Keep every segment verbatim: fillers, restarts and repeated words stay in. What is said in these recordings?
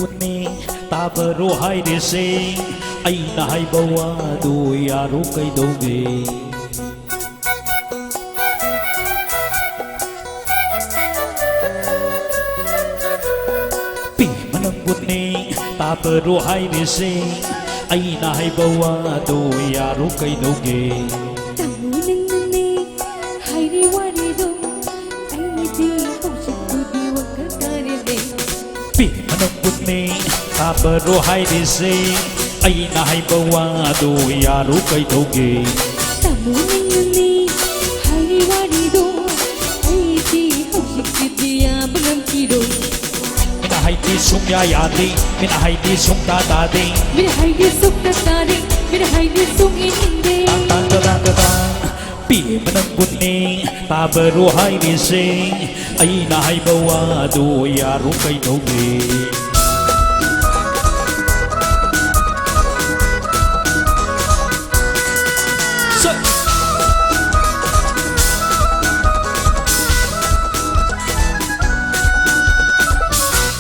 ꯄꯨꯟꯅꯤ ꯇꯥꯕꯔꯣ ꯍꯥꯏꯔꯤꯁꯦ, ꯑꯩꯅ ꯍꯥꯏꯕ ꯋꯥꯗꯨ ꯌꯥꯔꯣ ꯀꯩꯗꯧꯒꯦ? ꯄꯦꯃꯅ ꯄꯨꯟꯅꯤ ꯇꯥꯕꯔꯣ ꯍꯥꯏꯔꯤꯁꯦ, ꯑꯩꯅ ꯍꯥꯏꯕ ꯋꯥꯗꯨ ꯌꯥꯔꯣ ꯀꯩꯗꯧꯒꯦ? ꯇꯥꯃꯣ ꯅꯪꯅꯅꯦ ꯍꯥꯏꯔꯤ ꯋꯥꯔꯤꯗꯣ, ꯑꯩꯗꯤ ꯍꯧꯖꯤꯛꯄꯨꯗꯤ ꯋꯥꯈꯜ ꯇꯥꯔꯦꯅꯦ꯫ ꯄꯦꯃꯅ ꯄꯨꯟꯅꯤ ꯇꯥꯕꯔꯣ ꯍꯥꯏꯔꯤꯁꯦ, ꯑꯩꯅ ꯍꯥꯏꯕ ꯋꯥꯗꯣ ꯌꯥꯔꯣ ꯀꯩꯗꯧꯒꯦ? ꯇꯥꯃꯣ ꯅꯪꯅꯅꯦ ꯍꯥꯏꯔꯤ ꯋꯥꯔꯤꯗꯣ, ꯑꯩꯗꯤ ꯍꯧꯖꯤꯛꯇꯤꯗꯤ ꯌꯥꯕ ꯉꯝꯈꯤꯔꯣꯏ꯫ ꯃꯤꯅ ꯍꯥꯏꯗꯤ ꯁꯨꯡꯌꯥ ꯌꯥꯗꯦ, ꯃꯤꯅ ꯍꯥꯏꯗꯤ ꯁꯨꯡꯇꯥ ꯇꯥꯗꯦ꯫ ꯃꯤꯅ ꯍꯥꯏꯗꯤ ꯁꯨꯡꯇꯥ ꯇꯥꯗꯦ, ꯃꯤꯅ ꯍꯥꯏꯗꯤ ꯁꯨꯡꯏꯟ ꯏꯟꯗꯦ꯫ ꯇꯥ ꯇꯥ ꯇꯥ ꯇꯥ ꯇꯥ ꯇꯥ꯫ ꯄꯦꯃꯅ ꯄꯨꯟꯅꯤ ꯇꯥꯕꯔꯣ ꯍꯥꯏꯔꯤꯁꯦ, ꯑꯩꯅ ꯍꯥꯏꯕ ꯋꯥꯗꯣ ꯌꯥꯔꯣ ꯀꯩꯗꯧꯒꯦ? ꯁꯠ!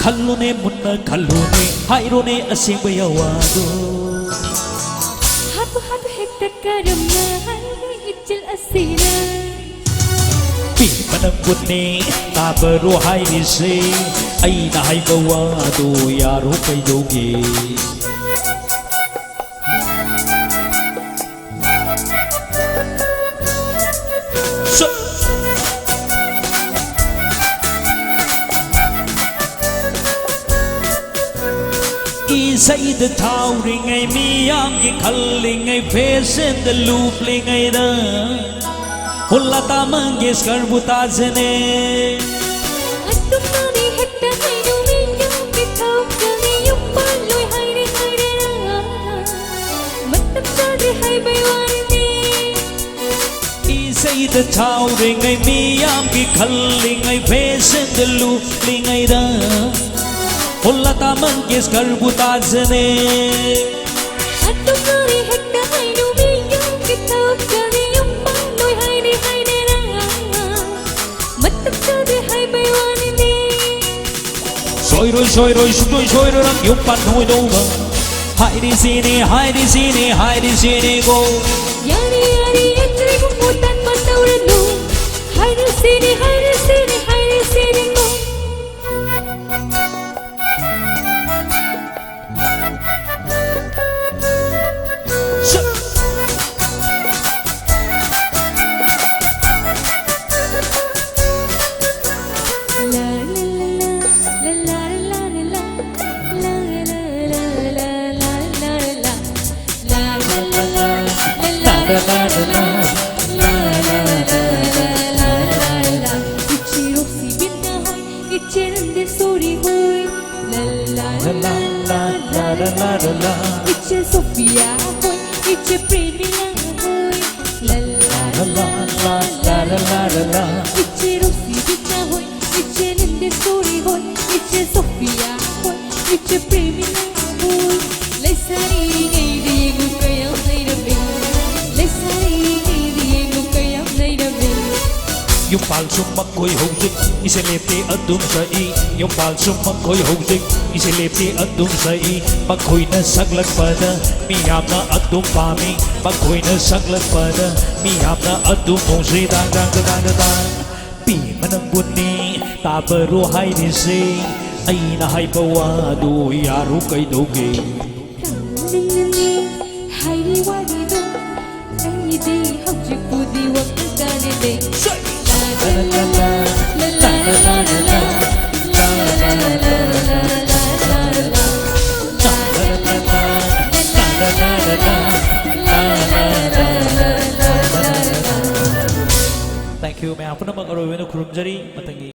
ꯈꯜꯂꯨꯅꯦ ꯃꯨꯟꯅ ꯈꯜꯂꯨꯅꯦ, ꯍꯥꯏꯔꯣꯅꯦ ꯑꯁꯦꯡꯕ ꯌꯥꯋꯥꯗꯣ꯫ ꯍꯥꯠꯄꯨ ꯍꯥꯠꯄꯨ ꯍꯦꯛꯇ ꯀꯔꯝꯅ ꯍꯥꯏꯒꯦ ꯏꯆꯜ ꯑꯁꯤꯅ? ꯄꯦꯃꯅ ꯄꯨꯟꯅꯤ ꯇꯥꯕꯔꯣ ꯍꯥꯏꯔꯤꯁꯦ, ꯑꯩꯅ ꯍꯥꯏꯕ ꯋꯥꯗꯣ ꯌꯥꯔꯣ ꯀꯩꯗꯧꯒꯦ? ꯁ- ꯏꯁꯩꯗ ꯊꯥꯎꯔꯤꯉꯩ, ꯃꯤꯌꯥꯝꯒꯤ ꯈꯜꯂꯤꯉꯩ, ꯐꯦꯁꯟꯗ ꯂꯨꯞꯂꯤꯉꯩꯗ ꯍꯣ ꯂꯇꯥ ꯃꯪꯒꯦꯁꯀꯔꯕꯨ ꯇꯥꯖꯅꯦ꯫ ꯑꯗꯨꯝꯅꯅꯤ ꯍꯦꯛꯇ ꯍꯥꯏꯅꯨ, ꯃꯤꯌꯥꯝꯒꯤ ꯊꯧꯒꯅꯤ, ꯌꯨꯝ ꯄꯥꯜꯂꯣꯏ ꯍꯥꯏꯔꯦ ꯍꯥꯏꯔꯦ꯫ ꯃꯇꯝ ꯆꯥꯗ꯭ꯔꯦ ꯍꯥꯏꯕꯩ ꯋꯥꯔꯤꯅꯤ꯫ ꯏꯁꯩꯗ ꯊꯥꯎꯔꯤꯉꯩ, ꯃꯤꯌꯥꯝꯒꯤ ꯈꯜꯂꯤꯉꯩ, ꯐꯦꯁꯟꯗ ꯂꯨꯞꯂꯤꯉꯩꯗ ꯍꯣ ꯂꯇꯥ ꯃꯪꯒꯦꯁꯀꯔꯕꯨ ꯇꯥꯖꯅꯦ꯫ ꯑꯗꯨꯝꯅꯅꯤ ꯍꯦꯛꯇ ꯍꯥꯏꯅꯨ, ꯃꯤꯌꯥꯝꯒꯤ ꯊꯧꯒꯅꯤ, ꯌꯨꯝ ꯄꯥꯜꯂꯣꯏ ꯍꯥꯏꯔꯦ ꯍꯥꯏꯔꯦ꯫ ꯃꯇꯝ ꯆꯥꯗ꯭ꯔꯦ ꯍꯥꯏꯕꯩ ꯋꯥꯅꯤꯅꯦ꯫ ꯁꯣ ꯁꯣꯏꯔꯣꯏ ꯁꯣꯏꯔꯣꯏ ꯁꯨꯡꯁꯣꯏ ꯁꯣꯏꯔꯣꯏ ꯅꯪ ꯌꯨꯝ ꯄꯥꯟꯊꯣꯏꯗꯧꯕ꯫ ꯍꯥꯏꯔꯤꯁꯤꯅꯤ ꯍꯥꯏꯔꯤꯁꯤꯅꯤ ꯍꯥꯏꯔꯤꯁꯤꯅꯤꯀꯣ꯫ ꯌꯥꯔꯦ ꯌꯥꯔꯦ ꯌꯥꯗ꯭ꯔꯦ ꯏꯕꯨꯡꯉꯣ ꯇꯟꯕ ꯇꯧꯔꯅꯨ꯫ ꯍꯥꯏꯔꯤꯁꯤꯅꯤ ꯍꯥꯏꯔꯤꯁꯤꯅꯤ ꯍꯥꯏꯔꯤꯁꯤꯅꯤꯀꯣ꯫ ꯏꯆꯦ ꯔꯣꯁꯤꯕꯤꯅꯥ ꯍꯣꯏ, ꯏꯆꯦ ꯅꯟꯗꯦꯁꯣꯔꯤ ꯍꯣꯏ, ꯂꯥ ꯂꯥ ꯂꯥ ꯂꯥ ꯂꯥ ꯂꯥ ꯂꯥ ꯂꯥ꯫ ꯏꯆꯦ ꯁꯣꯐꯤꯌꯥ ꯍꯣꯏ, ꯏꯆꯦ ꯄ꯭ꯔꯦꯃꯤꯂꯥ ꯍꯣꯏ, ꯂꯥ ꯂꯥ ꯂꯥ ꯂꯥ ꯂꯥ ꯂꯥ ꯂꯥ꯫ ꯏꯆꯦ ꯔꯣꯁꯤꯕꯤꯅꯥ ꯍꯣꯏ, ꯏꯆꯦ ꯅꯟꯗꯦꯁꯣꯔꯤ ꯍꯣꯏ, ꯏꯆꯦ ꯁꯣꯐꯤꯌꯥ ꯍꯣꯏ, ꯏꯆꯦ ꯄ꯭ꯔꯦꯃꯤꯂꯥ ꯍꯣꯏ꯫ ꯂꯩꯁꯥꯔꯤꯉꯩꯗ ꯌꯦꯡꯉꯨ ꯀꯌꯥꯝ ꯂꯩꯔꯝꯃꯤ꯫ ꯂꯩꯁꯥꯔꯤꯉꯩꯗ ꯌꯦꯡꯉꯨ ꯀꯌꯥꯝ ꯂꯩꯔꯝꯃꯤ꯫ ꯌꯨꯝꯄꯥꯜꯁꯨ ꯃꯈꯣꯏ ꯍꯧꯖꯤꯛ ꯏꯁꯩ ꯂꯦꯞꯇꯦ ꯑꯗꯨꯝ ꯁꯛꯏ꯫ ꯌꯨꯝꯄꯥꯜꯁꯨ ꯃꯈꯣꯏ ꯍꯧꯖꯤꯛ ꯏꯁꯩ ꯂꯦꯞꯇꯦ ꯑꯗꯨꯝ ꯁꯛꯏ꯫ ꯃꯈꯣꯏꯅ ꯁꯛꯂꯛꯄꯗ ꯃꯤꯌꯥꯝꯅ ꯑꯗꯨꯝ ꯄꯥꯝꯃꯤ꯫ ꯃꯈꯣꯏꯅ ꯁꯛꯂꯛꯄꯗ ꯃꯤꯌꯥꯝꯅ ꯑꯗꯨꯝ ꯅꯨꯡꯁꯤ꯫ ꯗꯥꯡ ꯗꯥꯡ ꯗꯥꯡ ꯗꯥꯡ ꯗꯥꯡ꯫ ꯄꯦꯝꯃ ꯅꯪꯕꯨꯅꯤ ꯇꯥꯕꯔꯣ ꯍꯥꯏꯔꯤꯁꯦ꯫ ꯑꯩꯅ ꯍꯥꯏꯕ ꯋꯥꯗꯨ ꯌꯥꯔꯣ ꯀꯩꯗꯧꯒꯦ? ꯅꯪꯅꯅꯤ ꯍꯥꯏꯔꯤ ꯋꯥꯔꯤꯗꯣ꯫ ꯑꯩꯗꯤ ꯍꯧꯖꯤꯛꯄꯨꯗꯤ ꯋꯥꯈꯜ ꯇꯥꯔꯦꯅꯦ꯫ Thank you. ꯃꯌꯥꯝ ꯄꯨꯝꯅꯃꯛ ꯑꯔꯣꯏꯕ ꯑꯣꯏꯅ ꯈꯨꯔꯨꯝꯖꯔꯤ꯫ ꯃꯊꯪꯒꯤ